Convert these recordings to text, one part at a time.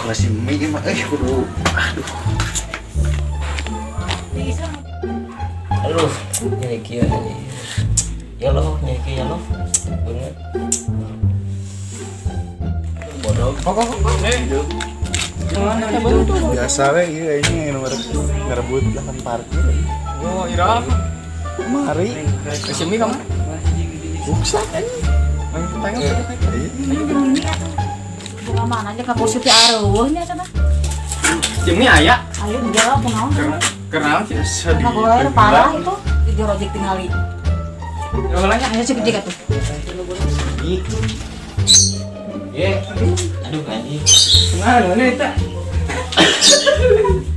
Kalau si mie mah kudu aduh. Aduh, nyeri kieu anjir. Ya loh, nyeri kieu ya loh. Bener. Bodoh. Kok. Biasa we ieu ini ngerebut lahan parkir. Oh, ira. Mari. Si mie kamu? Buksak anjing. Tengok. Buka mana aja ka kursi teh areueuh nya cenah. Jeung mie aya. Ayo dijawab kunaon? Kenal sih. Sedih. Parah itu di jorojek tingali. Heula nya aya cek jika tuh. Ye. Aduh anjing. Kumaha mana eta?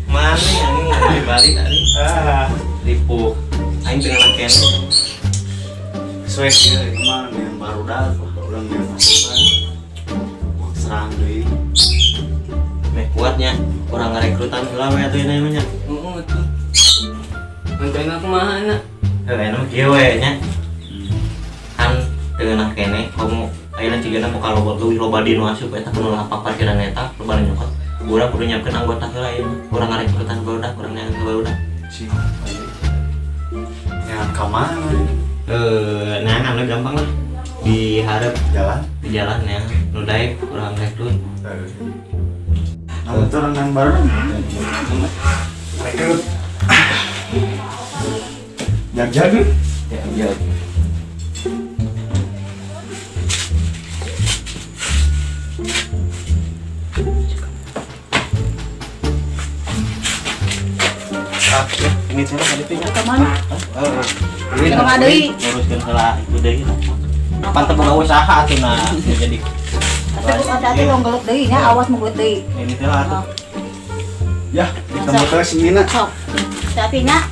Mana anjing di Bali tadi. Ah, ripuh. Aing teu ngalaken. Sesuai kieu mah yang barudak urang yang masukan. Serang deui. Meh kuatnya kurang ngarekrutan heula we atuh ieu nya. Heeh atuh. Mantena kumaha na? Heuh anu kieu we nya. Kan teu ngeunah keneh komo ayeuna cigana boka loba leuwih loba di nu asup eta kudu lapak parkiran eta loba nu nyokot. Urang kudu nyiapkeun anggota heula ayeuna. Urang ngarekrutan barudak, urang neangan barudak. Sing. Neangan ka mana? Neangan we gampang lah. Di hareup jalan, di jalan ya, nu daek urang rekrut. Nah, itu orang baru. Rekrut. Jag-jag. Jag-jag. Ah, ya, ini cara tadi teh. Ka mana? Heeh. Ka mana deui? Nguruskeun heula itu deui. Pantep boga usaha atuh nah jadi. Hati-hati tong gelut deui nya, awas mun gelut deui. Ini teh lah atuh. Ya, kita motor si Mina. Sok. Hati-hati nya.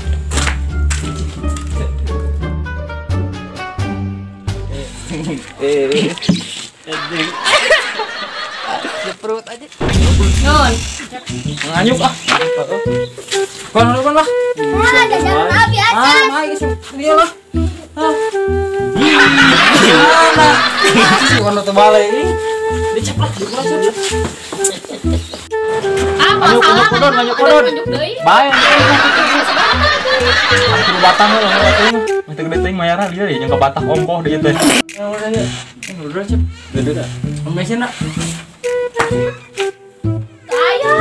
Jeprut aja. Nun. Nganyuk ah. Heeh. Kon lah. Ah, jajan api aja. Ah, mai geus dia lah. Ah. Mana? Si warna tebal ini. Dicep lah, dikurang cep. Ah, masalah. Nganyuk kodon. Bae. Kudu batang lah atuh. Mah teu gede teuing mayarna lieu jeung ka batah ongkoh deui teh. Ya udah ya. Udah cep. Gede dah. Mesin nak. Ayo.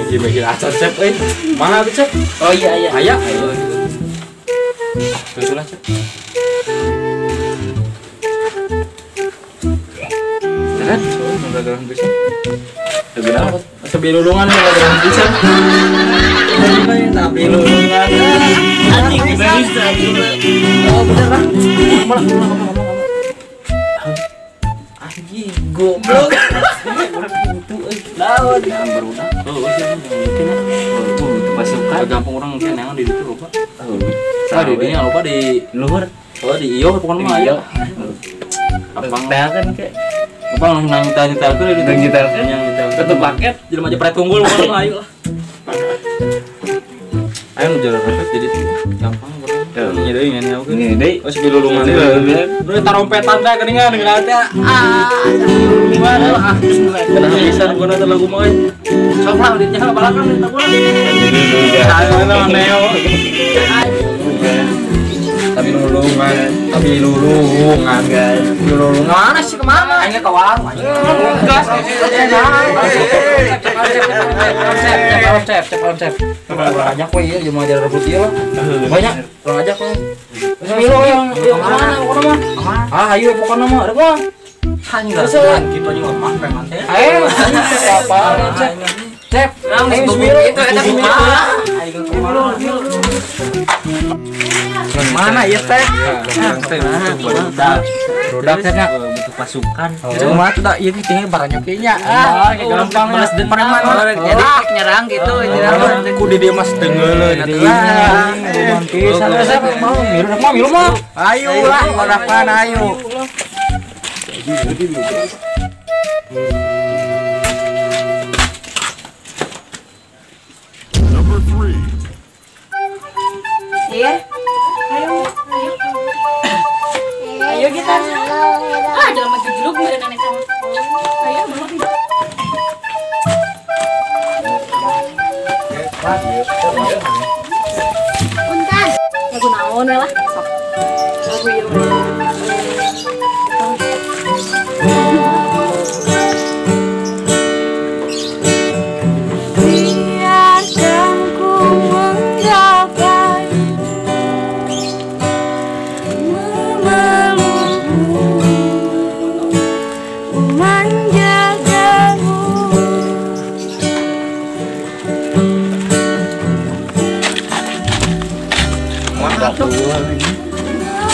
Bagi-bagi acan cep euy. Mana tuh cep? Oh iya iya. Aya. Ayo. Tuh lah cep. Keren, soalnya bisa. Tapi tapi lulungan nggak bisa. Tapi lulungan. Anjing bisa. Oh bener lah. Malah. Anjing goblok. Itu lawan yang berudah. Oh, siapa yang mungkin oh, pasukan. Gampang orang mungkin yang di situ lupa. Ah, di dinya lupa di luhur. Oh, di iyo pokoknya mah ayo. Gampang kan kayak Bang nang nyetel-nyetelkeun di Nang nyetelkeun. Satu paket jelema jepret unggul pokoknya mah ayo lah. Ayo nu jalan repet jadi gampang pokoknya. Ini deui ngan oke. Ini deui. Oh segilulungan deui. Nu tarompetan teh geuningan geuna teh. Ah, lulungan ah. Kena habisan guna teh lagu mah euy. Sok lah di nya balakan di tabung. Ayo neo. Tapi lulungan, lulungan. Mana sih kemana? Aingnya ke warung. Gas. Cep. Urang ajak we ieu jelema ajar rebut ieu lah. Banyak, urang ajak we. Milo yang kemana pokokna mah? Ah, ayo pokokna mah, rek mah. Anjing gitu anjing lemah preman teh. Ayo, apa? Cep. Cep, ayo Milo itu eta kumaha? Mana ieu teh? Barudak teh nya butuh pasukan. Cuma tuh da ieu teh baranyok ieu nya. Ah, gampang balas dendam. Jadi nyerang gitu, nyerang. Ku di dieu mah tengeuleuh atuh lah. Romantis. Mau milu mah milu mah. Ayo lah, balapan ayo. Number 3. Iya. Ayo. Ayo kita. Ah, jalan maju jeruk meureun aneh sama. Ayo, bawa. Lagu ieu. Biarkan ku menggapai memelukmu, menjagamu.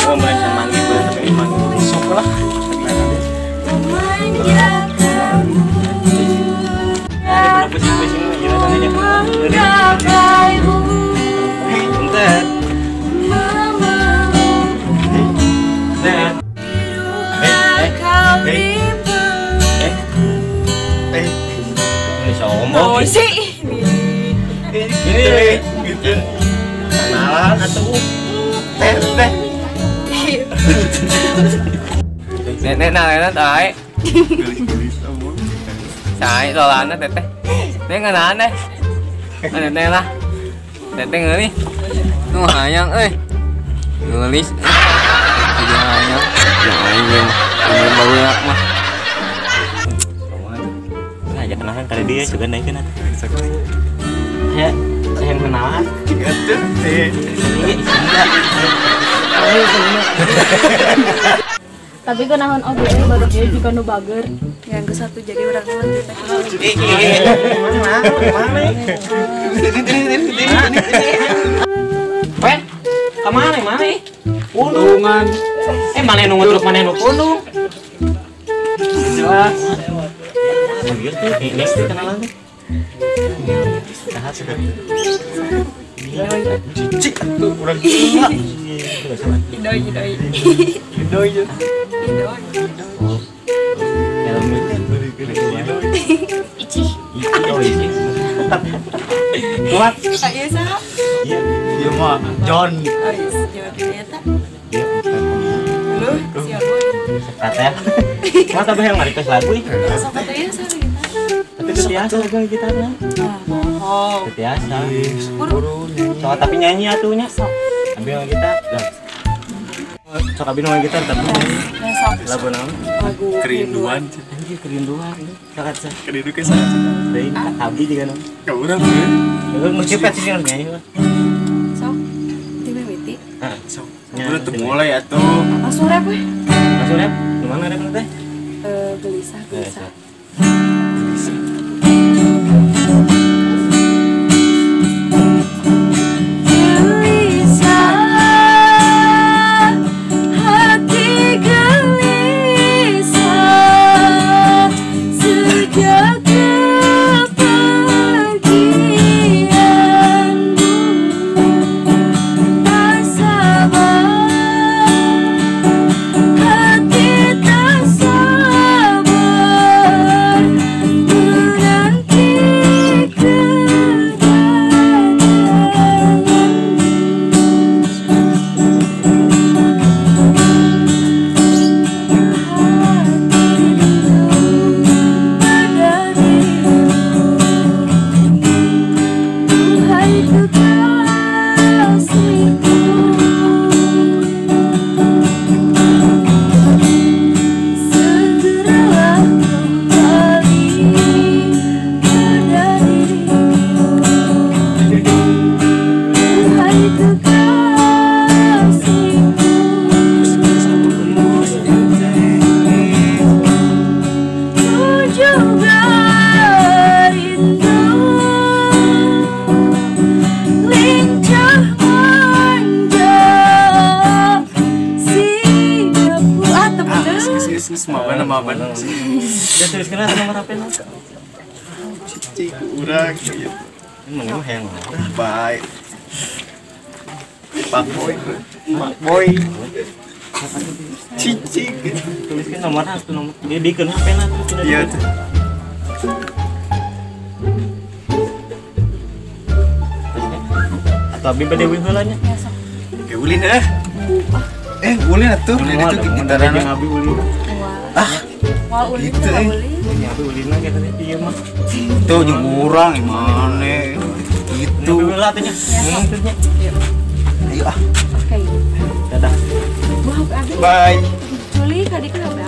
Oh, mereka manggil gue tapi manggil Sok lah. Menjagamu. Ada pusing-pusing mah gimana nanya. Menggapaimu. Bentar. Bentar. Ini sombong. Oh sih. Ini gitu. Kenalan atuh. Teh teh. Nenek nah tae. Gelis-gelis omong. Sae dolana teteh. Nek ngeunaan deh. Teteh lah. Teteh ngeuli. Nu hayang euy. Geulis. Aja hayang. Ya aing baru mah. Nah, aja kenalan kali dia juga naikeun atuh. Ya, saya kenalan. Gitu teh. Tapi kenalan oge baru dia juga nu bager. Yang ke satu jadi urang mah teh. Mana? Mana? Pet, kemana mana? Pundungan. Mana nu ngetruk mana nu pundung? Jelas. Bagus tuh, next tuh kenalan tuh. Cicik tuh urang gila. Idoi idoi. Idoi. Idoi. Ici. Ici. Kuat. Iya saha? Iya. Iya mah John. Oh, John eta. Iya. Lu siapa? Kata. Mah tapi yang request lagu ih. Sok atuh ya saha kita. Tapi itu biasa lagu kita mah. Ah, bohong. Itu biasa. Buru nyanyi. Sok tapi nyanyi atuh nya. Sok. Ambil gitar. Sok abi nu gitar tapi nyanyi. Lagu naon? Lagu Kerinduan. Anjir kerinduan. Sok atuh. Kerindu ke saha? Deui abdi juga naon. Ka urang we. Lu musik sih nyanyi mah. Sok. Ti mimiti. Heeh, sok. Udah tuh mulai atuh. Langsung rap we. Langsung rap. Gimana rap teh? Gelisah, gelisah. Gelisah. Gelisah, hati gelisah sejak kepergianmu. Tak sabar, hati tak sabar menanti kedatanganmu. Hati rindu pada dirimu, duhai kekasihku. Segeralah kembali pada diriku, duhai kekasihku. Ku juga rindu lincah manja sikapku. Ah, temen. Geus maban maban. Dia tulis kena nomor HP na. Cicik urang ieu. Emang emang hayang Bye. Pak Boy. Pak Boy. Cicik. Tuliskan nomor satu nomor. Dia dikeun HP na tuh sudah. Iya tuh. Atau abi bade wih heula nya. Ya, sok. Eh ulin eh. Ulin atuh. Ulin itu gitaran jeung abi ulin. Ah, Wah, ulin gitu, mah eh. ulin. Jeung abi ulin mah kitu ieu mah. Tuh jeung urang gimana? Gitu. Abi heula atuh nya. Ya, sok. Ngomong teh nya. Yuk. Ayo ah. Oke. Dadah. Wah, Bye. Juli kadi kenapa?